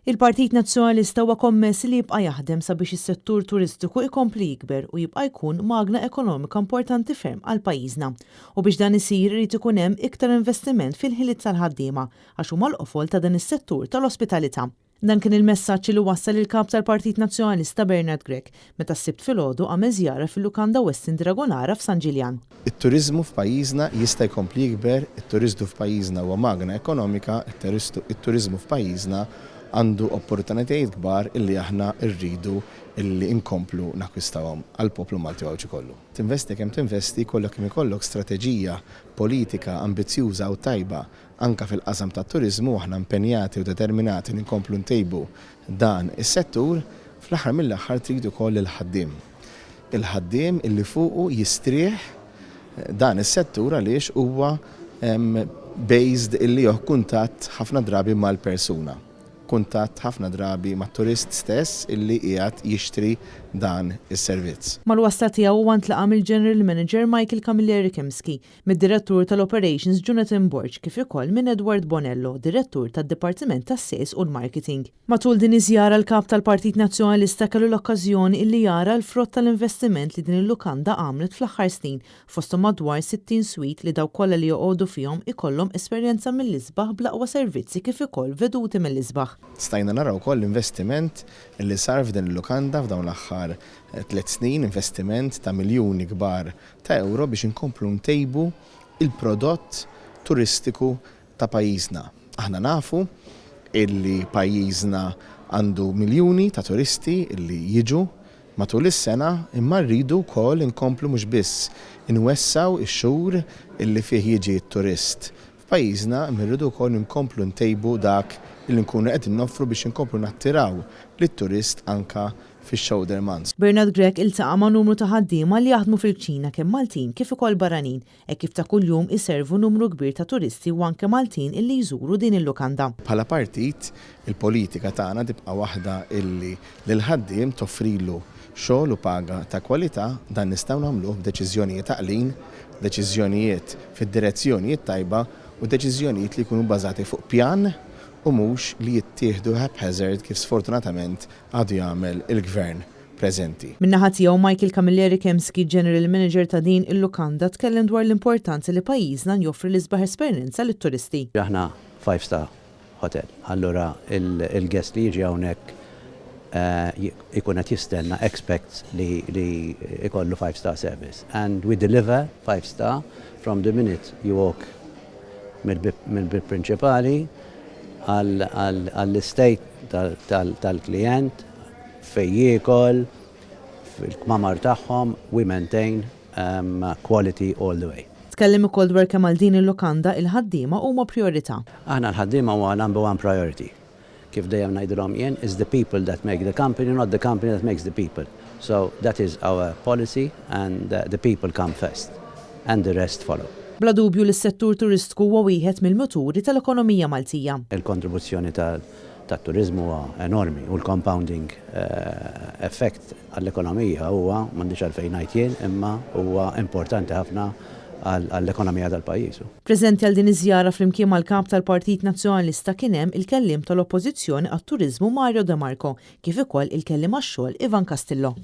Il-Partit Nazzjonalista huwa kommess li jibqa' jaħdem sabiex is-settur turistiku ikompli jikber u jibqa' jkun magna ekonomika importanti ferm għal pajjiżna. U biex dan isir irid ikun hemm iktar investiment fil-ħiliet tal-ħaddiema għax huma l-qofol ta' dan is-settur tal-ospitalità. Dan kien il-messaġġ li wassal il-Kap tal-Partit Nazzjonalista Bernard Grech meta s-Sibt filgħodu għamel żjara fil-lukanda Westin Dragonara f'San Ġiljan. It-turiżmu f'pajjiżna jista' jkompli jikber, it-turiżdu f'pajjiżna huwa magna ekonomika, it-turiżmu f'pajjiżna għandu opportunitajiet kbar illi aħna rridu illi nkomplu nakkwistawhom għall-poplu Malti u Għawdxi kollu. Tinvesti kemm tinvesti, jkollok kemm ikollok strateġija politika ambizzjuża u tajba Anke fil-qasam tat-turiżmu aħna impenjati u determinati li nkomplu ntejbu dan is-settur. Fl-aħħar mill-aħħar trid ukoll il-ħaddiem. Il-ħaddiem illi fuqu jistrieħ dan is-settur għaliex huwa based illi jieħu kuntatt ħafna drabi mal-persuna. Kuntatt ħafna drabi mat-turist stess illi qiegħed jixtri dan is-servizz. Mal-wasla tiegħu huwa ntlaqa' mill-General Manager Michael Camilleri Kemsky, mid-Direttur tal-Operations Jonathan Borg kif ukoll minn Edward Bonello, Direttur tad-Dipartiment tas-Sales u l-Marketing. Matul din iż-żjara l-Kap tal-Partit Nazzjonalista kellu l-okkażjoni illi jara l-frott tal-investiment li din il-lukanda għamlet fl-aħħar snin fosthom madwar 60 suite li dawk kollha li joqogħdu fihom ikollhom esperjenza mill-isbaħ bl-aqwa servizzi kif ukoll veduti mill-isbaħ. Stajna naraw ukoll l-investiment li sar f'din il-lukanda f'dawn l-aħħar tlett snin, investiment ta' miljuni kbar ta' ewro biex inkomplu ntejbu l-prodott turistiku ta' pajjiżna. Aħna nafu illi pajjiżna għandu miljuni ta' turisti illi jiġu matul is-sena imma rridu wkoll inkomplu mhux biss inwessgħu x-xhur illi fih jiġi t-turist f'pajjiżna imma rridu wkoll inkomplu ntejbu dak illi nkunu qegħdin noffru biex inkomplu nattiraw lit-turist anke fix-shoulder months. Bernard Grech iltaqa' ma' numru ta' ħaddiema li jaħdmu fil-kċina kemm Maltin kif ukoll barranin hekk kif ta' kuljum iservu numru kbir ta' turisti u anke Maltin illi jżuru din il-lukanda. Bħala partit, il-politika tagħna tibqa' waħda illi lill-ħaddiem toffrilu xogħol u paga ta' kwalità, dan nistgħu nagħmluh b'deċiżjonijiet għaqlin, deċiżjonijiet fid-direzzjoni t-tajba u deċiżjonijiet li jkunu bbażati fuq pjan u mhux li jittieħdu haphazard kif sfortunatament għadu jagħmel il-Gvern preżenti. Min-naħa tiegħu Michael Camilleri Kemsky, General Manager ta' din il-lukanda tkellem dwar l-importanza li pajjiżna joffri l-isbaħ esperjenza lit-turisti. Aħna five star hotel, allura il-guest li jiġi hawnhekk ikun qed jistenna, expects li jkollu five star service and we deliver five star from the minute you walk mill-bieb prinċipali għall-estate tal-klijent fejn jiekol, fil-kmamar tagħhom, we maintain quality all the way. Tkellem ukoll dwar kemm għal din il-lukanda il-ħaddiema huma prijorità. Aħna l-ħaddiema huwa number one priority. Kif dejjem ngħidilhom jien, it's the people that make the company, not the company that makes the people. So that is our policy and the people come first and the rest follow. Bla dubju li s-settur turistku huwa wieħed mill-muturi tal-ekonomija Maltija. Il-kontribuzzjoni tat-turiżmu huwa enormi u l-compounding effect għall-ekonomija huwa, m'għandix għalfejn ngħid jien, imma huwa importanti ħafna għall-ekonomija tal-pajjiż. Preżenti għal din iż-żjara flimkien mal-Kap tal-Partit Nazzjonalista kien hemm il-Kelliem tal-Oppożizzjoni għat-Turiżmu Mario de Marco kif ukoll il-Kelliem għax-Xogħol Ivan Castillo.